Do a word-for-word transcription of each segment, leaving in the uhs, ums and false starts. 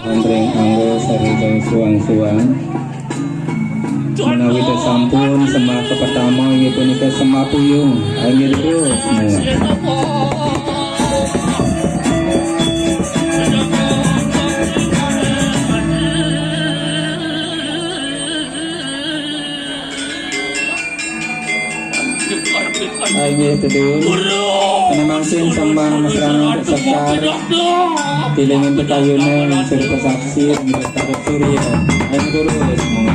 Ring angga sareng suang-suang. Menawi sampun sembah kapertama inggih punika sembah puyung. Inggih terus. Inggih teduh. Menawi mangkin sembah mesrana sekar. Tilingin petayunan surpa saksi ring Betara Surya. Ayo terus semua.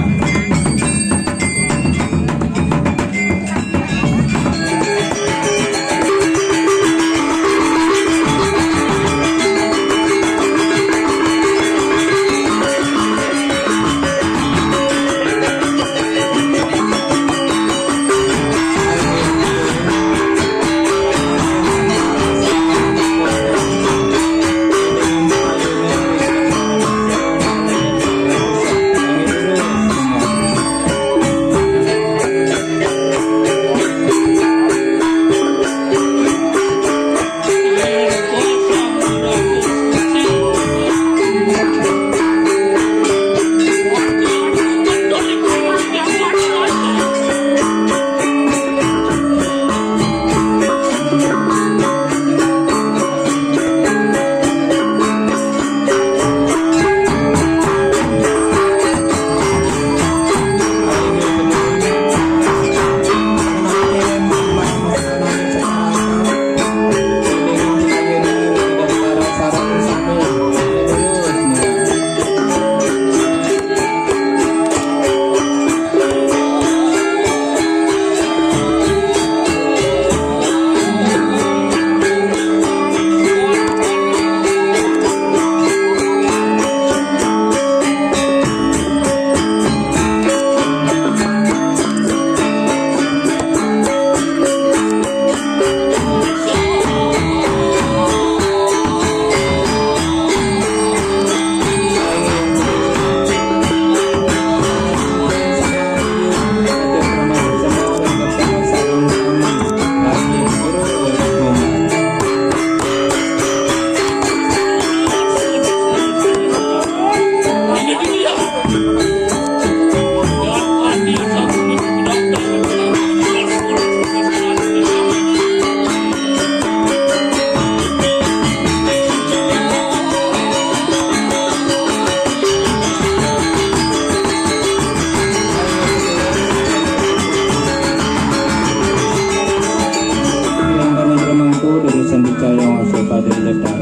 Yang paling bermangku dari Sandika yang masuk pada daftar.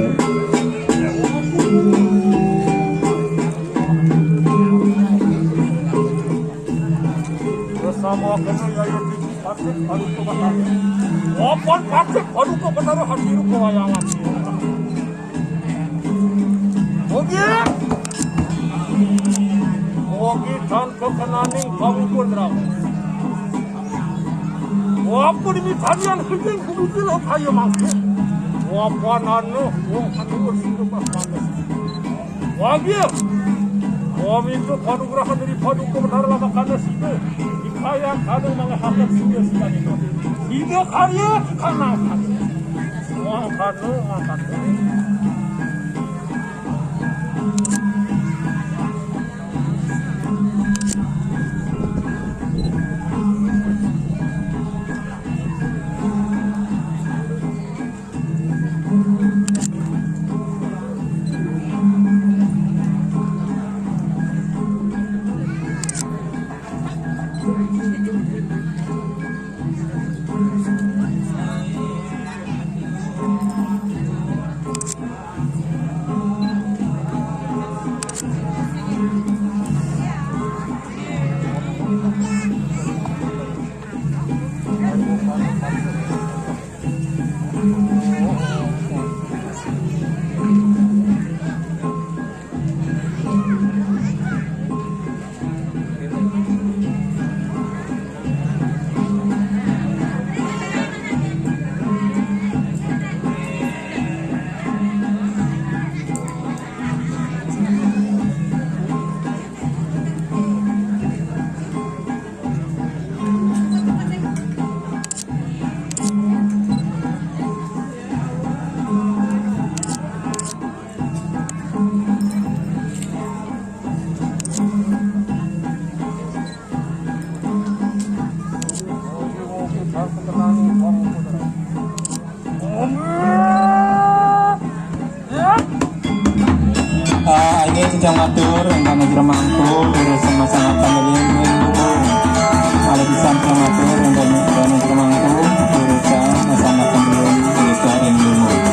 Bersama kena yaitu Patik Paduka Betara. Wapan Patik Paduka Betara hati rupa wayangan. Ogi. Ogi tan kekenaning kawibun rawa. Wapan ini tarian hiding kumitil kaya mangke. Wapan anu, wong anu bersirup panas. Wagil. Wong itu panugrahan dari Paduka Betara Lamakana Sida. Dikayang kanu mangahaken Sida sida itu. Sida karya kanal kanu. Wong kanu, wong kanu. Ah, ini sedang matur, engkau negeri mangku, urusan masalah pembelian ring lumu. Kalau bisa sedang matur, engkau negeri mangku, urusan masalah pembelian ring lumu.